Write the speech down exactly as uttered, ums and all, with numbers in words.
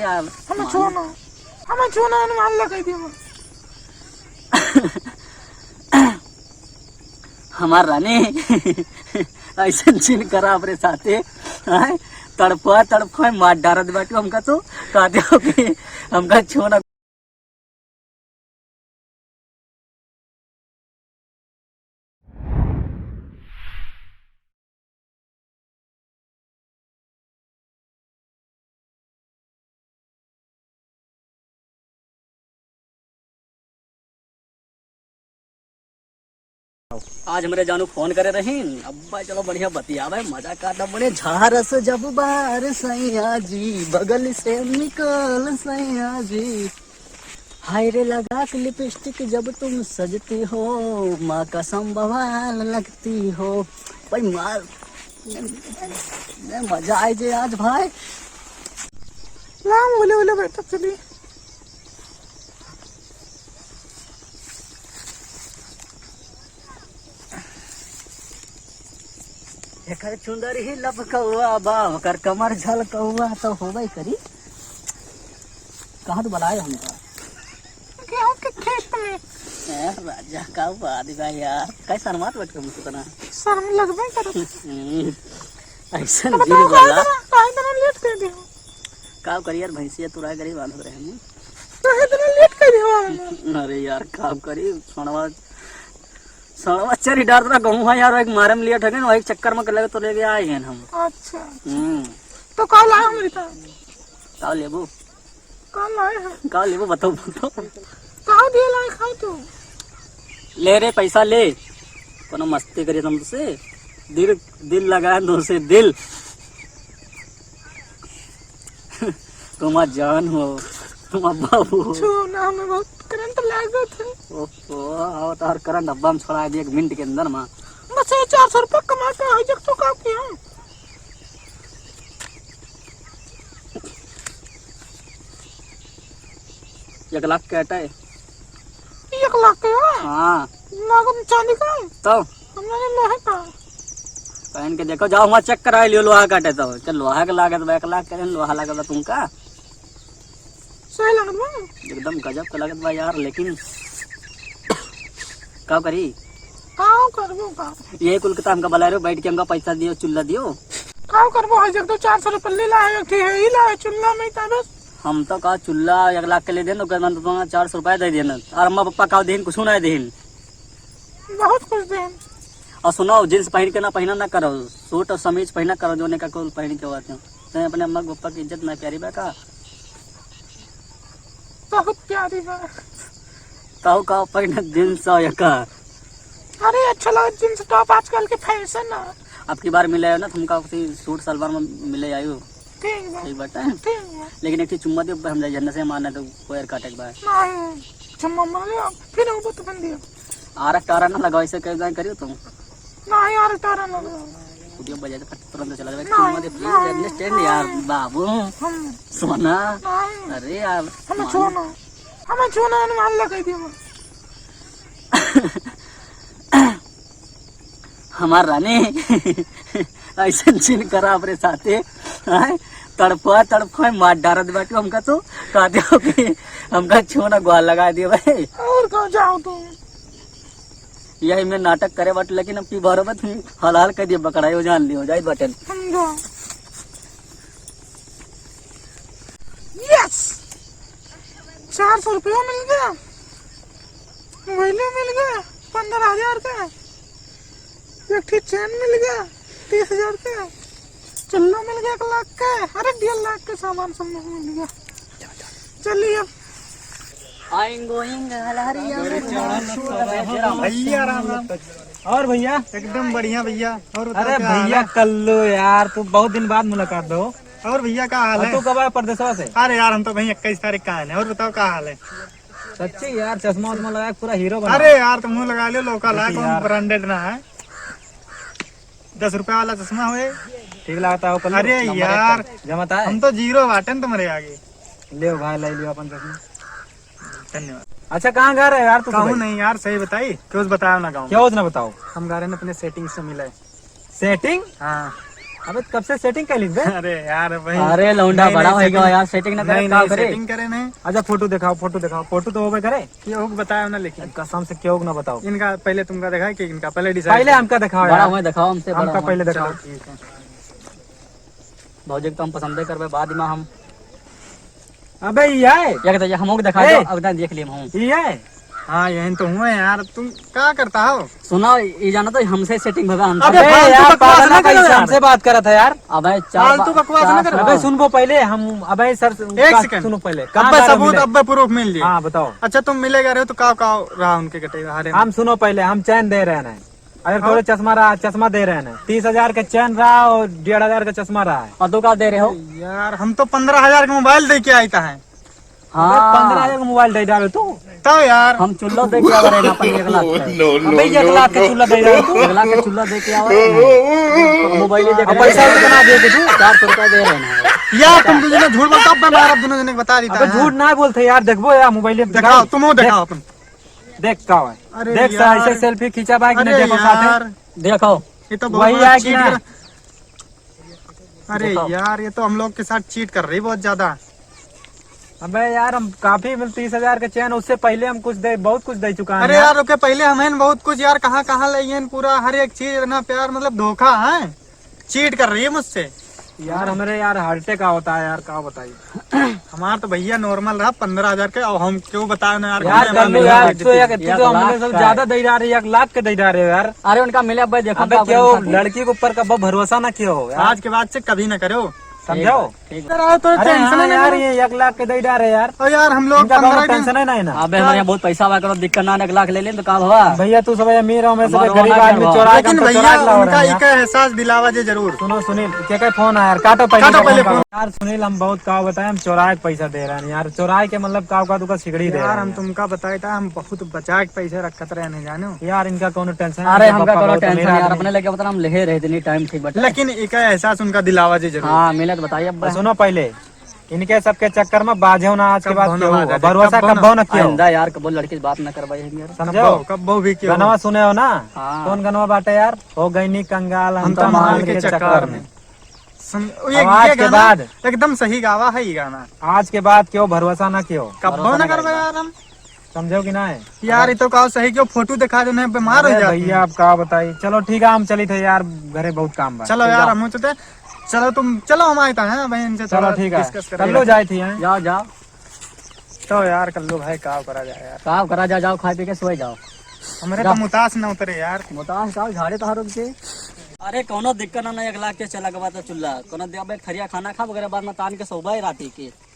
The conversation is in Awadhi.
यार, हमें छूना, हमें छूना, हनुमान लगा दिया। हमार रानी, ऐसन जिन करा अपने साथे, हैं? तड़पा, तड़पा, मार डारत बाटू हमका तो, कहते हो कि हमका छूना। आज हमरे जानू फोन करे रहीन, अब्बा चलो बढ़िया बतियावे, मजा काटा बड़े झारस जब बार सैया जी, बगल से निकल सैया जी। हाय रे लगा के लिपस्टिक जब तुम सजती हो, माँ कसम बवाल लगती हो। भाई मार, मजा आए जे आज भाई। लाओ, बोले, बोले, बैठक चली। एकर चुंदर ही लपकौआ बा, ओकर कमर झलकौआ तो होबे करी। कहाँ तो बुलाए हमका? गेहूं के खेत में। ए, राजा, का बात बा यार? कैसन बात बैठ के मुझको ना? शर्म लगबे करत। हम्म, ऐसन तो दिन बताओ, काहे बोला। इतना, काहे इतना लेट कर दियो? का करी यार, भैंसिया तुरा गरीब बांधत रहे हम। काहे इतना लेट कर दियो? अरे यार, का करी, सड़वा, सड़वा चरी डार रहा गहूँ है यार, एक मारे में लेट है ना, वही चक्कर में कर लगे तो लेके आए हैं हम। अच्छा। हम्म। तो कल आए हमरे पास। का लेबू? कल आए हैं। का लेबू, बताओ, बताओ। का दिए लाए खाओ तू? ले रे, पैसा ले। कोनो मस्ती करिए तुमसे। दिल, दिल लगाए तुमसे, दिल। तुम्हार जान हो, तुम्हार बाबू हो। छो ना, हमें बहुत करंट लागत है। ओहो, आओ तार करंट अब्बा हम छोड़ा दिए एक मिनट के अंदर में। बस ये चार सौ रुपया कमा के आई जब तो का किया? एक लाख के अटा है। एक लाख के है? हाँ। लागत चांदी का है? तो? हमरा ने लोहे का। पहन के देखो, जाओ वहाँ चेक कराए लियो, लोहा काटे तो। चल, लोहा के लागत बा, एक लाख के लोहा लागत बा तुमका। सही लागत बा। एकदम गजब के लागत बा यार, लेकिन का करी? का करबो का? यही कुल के तो हमका बुला रहे हो, बैठ के हमका पैसा दियो, चुल्ला दियो। का करबो, है जब तो चार सौ रुपये ले ला है, एक ठे है, ही ला है, चुल्ला में ही था बस। हम तो का चुल्ला एक लाख के ले देन, ओकर बाद तो चार सौ रुपया दे देन। और अम्मा पापा का देन, कुछ ना देन। बहुत कुछ देन। और सुनो, जींस पहन के ना, पहना ना करो, सूट और समीज पहना करो, जो ने का कुल पहन के होते हो। तैं अपने अम्मा पापा की इज्जत ना प्यारी बा का? बहुत प्यारी बा। ताऊ का पहने जींस और या का? अरे अच्छा लगा जींस टॉप, आजकल के फैशन है। अब की बार मिले आयो ना, तुमका उसी सूट सलवार में मिले आयो। ठीक बा। ठीक बाटे। ठीक बा। लेकिन एक ठे चुम्मा दे, हम जाए झंडा से मारना तो पैर काटे के बा। नहीं, चुम्मा मार लियो, फिर वो तो बन दियो। आरा टारा ना लगाओ, ऐसे कैसे करियो तुम? नहीं यार, तारा ना लगा। कुटिया बजा दे, तुरंत चला जावे। नहीं, चुम्मा दे, please, नहीं, understand नहीं। यार, बाबू। हम सोना। नहीं। अरे यार, हमें मान छोड़ना। हमें छोड़ना, हनुमान लगा दिया। हमार रानी, ऐसन जिन करा अपने साथे, हैं? तड़पा, तड़पा, मार डारत बाटू हमका तो, कहते हो कि हमका छोड़ना, ग्वाल लगा दियो भाई। और कहाँ जाओ तुम? यही में नाटक करे बाटे, लेकिन अब की बार बत हलाल कर दिए बकरा, यो जान लियो, जाई बटन। समझो। Yes! चार सौ रुपया मिल गया, मोबाइल मिल गया पन्द्रह हजार का, एक ठे चेन मिल गया तीस हजार का, चुल्ला मिल गया एक लाख का, अरे डेढ़ लाख का सामान सब मिल गया। चलिए अब। आइंग गोइंग हलहरिया में भैया राम राम। और भैया? एकदम बढ़िया भैया। और बताओ, अरे क्या हाल भैया है? कल्लू यार, तू बहुत दिन बाद मुलाकात हो। और भैया का हाल और है? तू कब आया परदेसवा से? अरे यार, हम तो भाई इक्कीस तारीख का आए हैं। और बताओ क्या हाल है? सच्ची यार, चश्मा उश्मा लगा के पूरा हीरो बना। अरे यार, तुम लगा लो, लोकल है, कौन यार। ब्रांडेड ना है। दस रुपया वाला चश्मा होए। ठीक लगता हो कल्लू? अरे नंबर एक यार, का। जमता है? हम तो जीरो बाटन तुम्हारे आगे। ले भाई, ले लियो अपन चश्मा। धन्यवाद। अच्छा, कहाँ गा रहे हो यार तू कहूँ सुबह? नहीं यार, सही बताई, क्यों बताया ना गाँव क्यों में? ना बताओ? हम गा रहे हैं अपने सेटिंग से मिले। सेटिंग? हाँ। अबे कब से setting कर ली बे? अरे यार भाई। अरे लौंडा नहीं, बड़ा नहीं, हो गया setting यार, setting ना करे, नहीं, का नहीं, करे? Setting करे नहीं। अच्छा फोटो दिखाओ, फोटो दिखाओ, फोटो तो होबे करे। केहू के बताओ ना लेकिन। कसम से केहू के ना बताओ। इनका पहले तुमका दिखाए कि इनका पहले decide पहले करो। हमका दिखाओ बड़ा यार। हुए दिखाओ, हमसे बड़ा हमका हुए। पहले दिखाओ। चलो ठीक है। भौजी के तो हम पसंदे करबे, बाद में हम। अबे ये है? एक तो ये हमहू के दिखा ए! दो, अब ना देख लिए हम। ये है? हाँ, यही तो हुए यार, तुम का करता हो? सुना, ये जाना तो हमसे setting भगा, हमसे। अबे अबे फालतू यार, बकवास पागल ना है, करो यार। हमसे बात करत है यार। अबे चार फालतू बा-, बकवास चार ना करो। अबे सुनबो पहले, हम, अबे सर, एक का-, second। सुनो पहले, कहाँ अब्बे जा रहे हो सबूत, मिले? अब्बे proof मिल जाए। हाँ, बताओ। अच्छा, तुम मिले गए रहे हो तो का, का रहा उनके कटे हारे में? हम सुनो पहले, हम चैन दे रहे हैं। अगर हाँ। तोरे चश्मा रहा, चश्मा दे रहे हैं। तीस हजार का चैन रहा और डेढ़ हजार का चश्मा रहा है। और तू का दे रहे हो? यार, हम तो पन्द्रह हजार का mobile दे के आई था है। हाँ। अबे, पन्द्रह हजार का mobile दे डाले तू। तब यार। हम चूल्हा दे के आवा रहे ना, अपन एक लाख का। No, no, अबे, एक लाख का no, no। चूल्हा दे डाले तू। एक लाख का चूल्हा दे के आवा रहे ना। Mobile ही दे अब पैसा रहे हैं। कितना दे दे तू? चार सौ रुपया दे रहे हैं। यार, तुम दोनों झूठ बोलता, अब मैं मारा दोनों जने को बता देता अबे, है। झूठ ना बोलते यार, देखबो यार, mobile में दिखाओ, तुम वो देख। दिखाओ अपन। देख का है। अरे देख सा, यार। ऐसे selfie खींचा बा कि नहीं, अरे देखो साथे। यार। देखो। ये तो वही बहुत है कि cheat ना? कर-, अरे देखो। यार, ये तो हम लोग के साथ cheat कर रही बहुत ज्यादा। अबे यार, हम काफी, मतलब, तीस हजार के चैन, उससे पहले हम कुछ दे, बहुत कुछ दे चुका है अरे यार। यार, ओके पहले हम हैं बहुत कुछ यार, कहाँ, कहाँ ले ये पूरा हर एक चीज इतना प्यार, मतलब, धोखा है। Cheat कर रही है मुझसे। यार, हमरे यार heart attack का होता है यार, का बताई। हमार तो भैया normal रहा पन्द्रह हजार के, अब हम क्यों बताए ना यार, यार, कितने कर लो बार यार, मिला तू यार, तू एक तो हमने लाख सब का ज्यादा है। दे जा रहे, एक लाख के दे जा रहे हो यार। अरे उनका मिले अब भाई, देखो अबे क्या क्यों, करें, लड़की के ऊपर कब भरोसा ना कियो यार। आज के बाद से कभी ना करो। समझो? ठीक है। अरे तो अरे tension हाँ ना यार, लो। ये एक लाख के दे जा रहे यार। और यार, हम लोग इनका कोनो पन्द्रह दिन tension है ना, है ना। अबे, हमारे यहाँ बहुत पैसा बा, कोनो दिक्कत ना, एक लाख ले लें तो का भवा? भैया, तू सब अमीर हो, मैं सब हमारे गरीब वहाँ आदमी, का चोरा के लेकिन तो भैया, चोरा के लाओ उनका रहे हैं। एक एहसास दिलावा जे जरूर। सुनो सुनील, के के फोन आया यार, काटो पहले काटो फोन पहले का। फोन। यार सुनील, हम बहुत का बताए, हम चोराए के पैसा दे रहे हैं यार, चोराए के मतलब का का दुका सिगड़ी दे यार, रहे हैं हम यार। तुमका बताए था, हम बहुत बचा के पैसे रखत रहे हैं, जानो। यार, इनका कोनो tension अरे, नहीं, हमका पापा कोनो बहुत tension अमीर यार, आदमी। अपने लेके उतना हम लेहे रहे थे, नहीं time ठीक बता। लेकिन एक एहसास उनका दिलावा जे जरूर। हाँ, मिले तो बताइए अब। और सुनो पहले, इनके सबके चक्कर में बाजे हो ना आज के बाद कब्बो ना केहू। बाजे, भरोसा कब्बो ना। कब्बो ना केहू। आइंदा यार, कब्बो लड़की से बात ना करवाई हम यार। समझो? कब्बो, कब्बो भी केहू। गनवा सुने हो ना? हाँ। कौन गनवा बाटे यार? हो गई नी कंगाल, हम हम तो तो माल माल के के चक्कर चक्कर में। में। सुन, ये, अब आज ये के गाना बाद एकदम सही गावा है ये गाना। आज के बाद केहू भरोसा ना केहू। कब्बो भरोसा ना ना करवा करवा। यार हम। समझो कि ना है? यार, ये तो का सही क्यों फोटो दिखा दो, नहीं बीमार हो अरे जाते भैया, हैं। अब का बताई। चलो ठीक है, हम चली थे यार, घरे बहुत काम बा। चलो ठीक यार, बा। हम चलते। चलो तुम, चलो हम आए थे, हैं, बहन से चलो थोड़ा ठीक है, discuss कर कल्लू लेते। जाए थी, हैं? जाओ, जाओ। तो यार, कल्लू भाई, का करा जाए यार? का करा जाए, जाओ, खाए पी के सोए जाओ। हमरे जाओ। तो मुतास न उतरे यार। मुतास जाओ, झाड़े तो रुक के। अरे, कौनो दिक्कत ना, ना, एक लाख के चला के बाद तो चूल्हा। कौनो दे, अब एक थरिया खाना खा, वगैरह बाद में तान के सोबा ही राती के।